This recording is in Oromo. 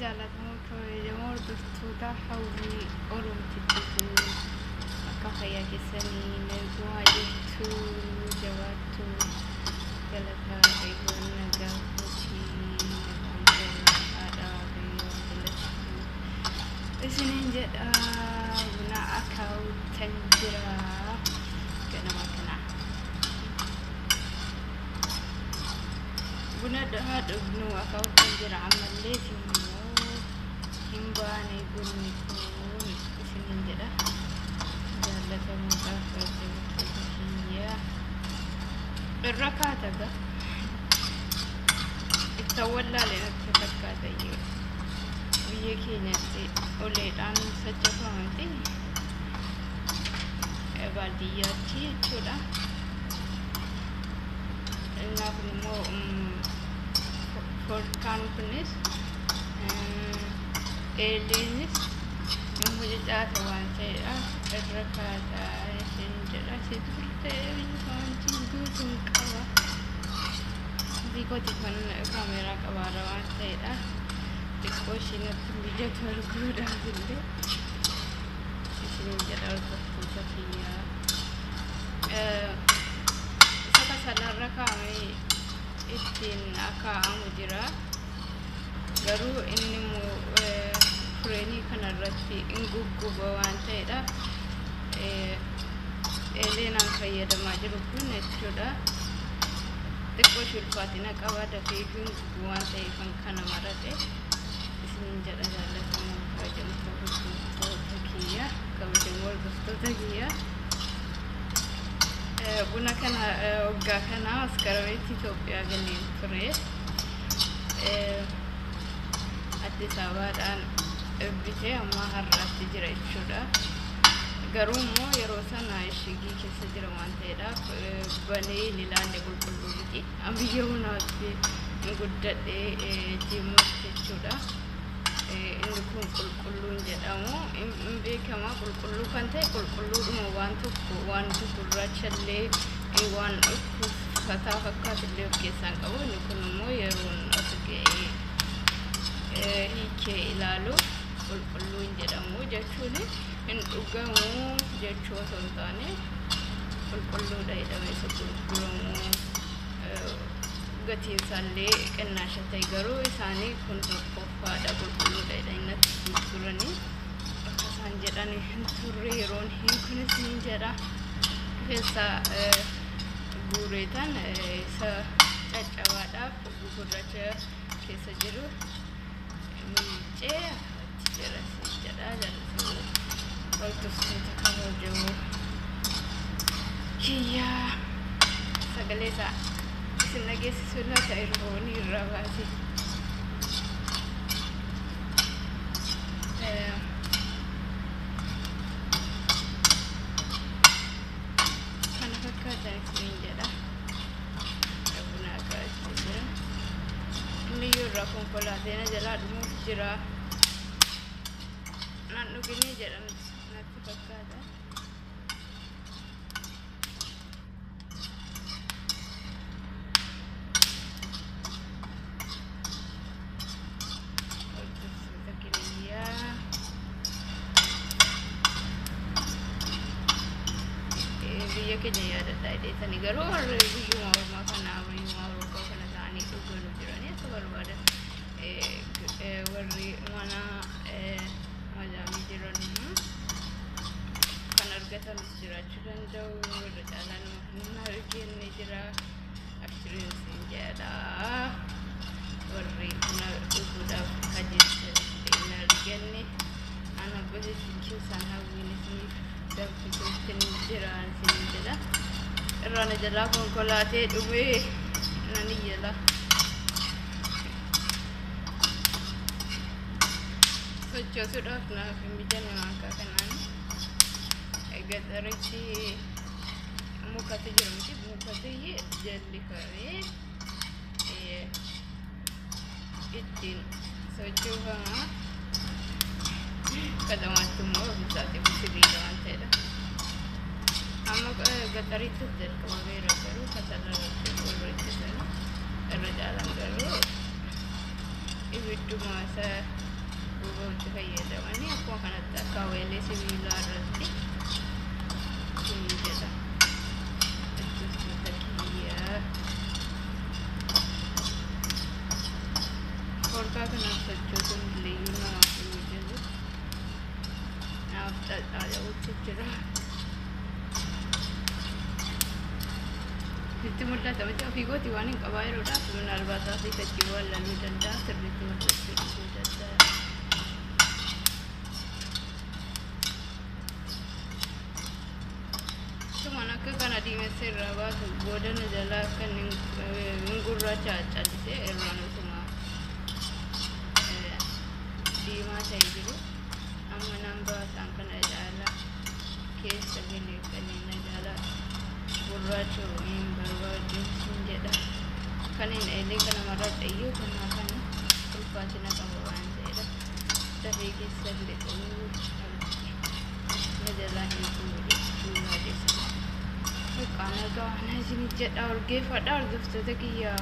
Jaallatamoo kabajamoo hordoftoota Hawwii Oromtittiitu, akka fayyaa keessanii nagumaa jirtu? Jabaattu, galataa Waaqayyoon nagaa kootii, nagaan jira, haadha Waaqayyoo galattu isiniin jedha. Buna akaawuttan jira ganama kana. Buna haa dhugnu, akaawuttan jira. Ammallee immoo hin baane bunni kun isiniin jedha. Jaallatamuudhaaf kabajamtoota kiyya, irra kaata ga ittaan wallaale natti fakkaata. Iyyuu biyya keenyatti uleedhaan sochoofamti baadiyyaatti jechuudha. Innaa kun immoo forkaan kunis eeleenis hin mucucaata waan ta'eedha. Irra kaataa isin jedha. Si turte wanti guutuun qaba. Biikooti kan kaameeraa qabaara waan ta'eedha. Xiqqoo ishee natti mijatu arguudhaaf illee isin jedha, hordoftoota kiyyaa. Isa kasalarra kaa'amee ittiin akaa'amu jira. Garuu inni immoo fireenii kanarratti hin gugguba waan ta'eedha. Eeleen an fayyadamaa jiru kun jechuudha. Xiqqoo ishee ulfaatina qaba, dafee hin gubu waan ta'eef kana maradhe isiniin jedha. Jaallatamoo kabajamtoota hordoftoota kiyya, kabajamoo hordoftoota kiyya. Buna kana waggaa kana Maskarameetti Itoophiyaa galeen ture. Addis Ababaadhaan bitee amma har'aatti jira jechuudha. Garuu immoo yeroo sana ishigii keessa jira waan ta'eedhaaf banee hin ilaalle, qulqulluu miti. An biyya bunaatti hin guddadhe, Jimmaatti jechuudha. Inni kun qulqulluun jedhamu hin beekama. Qulqulluu kan ta'e qulqulluudhuma, waan tokko waan gurraachallee waan uffataa fakkaatullee of keessaa hin qabu. Inni kun immoo yeroon as ga'ee hiikee ilaalu qulqulluu hin jedhamu jechuun hin dhugamu jechuu osoo hin taane, qulqulluudha jedhamee isa gurguramu gatiin isaallee qinnaasha ta'e, garuu isaanii kun tokkoffaadha, qulqulluudha jedhanii natti gurguranii akka isaan jedhan hin turre yeroon hin kunis niin jedha. Keessaa guureetan isa caccabaadhaaf gurraacha keessa jiru miicee achi jira jedha. Jaallatamoo hordoftoota kabajamoo kiyyaa, sagalee isaa isin dhageessisuu laata ergoonni irraa baase? Kana fakkaatan isiniin jedha. Buna akaa'achi jira. Inni iyyuu irraa konkolaateen jalaa dhumuuf jira. Nan dhuginii jedhan natti fakkaata. Hordoftoota kiyyaa. Biyya keenya yaadadha jedheetani, garuu warri biyyuma ormaa kana, biyyuma Awurooppaa kana ta'anii dhuganu jiranii akka barbaadan, warri mana madaamii jiran immoo kan argatanis jiraachuu danda'u. Irra caalaan hin arganne jira. Abshiriin jedha, warri buna dhuguudhaaf kajeelchan hin arganne, ana gosa keessaan hawwiin isiniif danfisuutti jira isin jedha. Irraan jalaa konkolaatee dhumee nan iyyala. Sochoosuudhaaf naaf hin mijanne maankaa kanaan. Gaxaritti mukatu jira miti, mukatu jallifamee ittiin sochoofama. Katamaatti immoo ofiisaatiif sibiila waan ta'edha. Amma gaxarittis jalqabameera, garuu kasala irratti warra hojjetan irra caalaan garuu ibidduma isa boba'utti fayyadamanii akkuma kanatti akka weellee sibiilaa irratti jedha. Hordoftoota kiyyaa, foorkaa kanaaf sochoosuun illeeyyuu namaaf hin mijatu. Naaf xaxaa'utti jira. Sitti mul'ata miti? Ofii kooti waan hin qabaa yeroodhaaf minaalbaat asii fakkii wallaluu danda'a, sirriitti mul'achuu dhiisuu danda'a. Tuman akka kana diimessa irraa baasu boodana jalaa akka inni hin gurraacha callisee irraan utuma diimaa ta'e jiru amma nan baasaan kana caalaa keessa galee kan inni jaalaa gurraacha hin barbaadu sin jedha. Kan hin eelee kana maradha iyyuu kanaa kana ulfaatina qaba waan ta'eedha. Dafee keessa lixuu na jalaa hin tuuru jechuu yaadeessa. Qaana gaana isin jedha, urgeeffadha hordoftoota kiyyaa.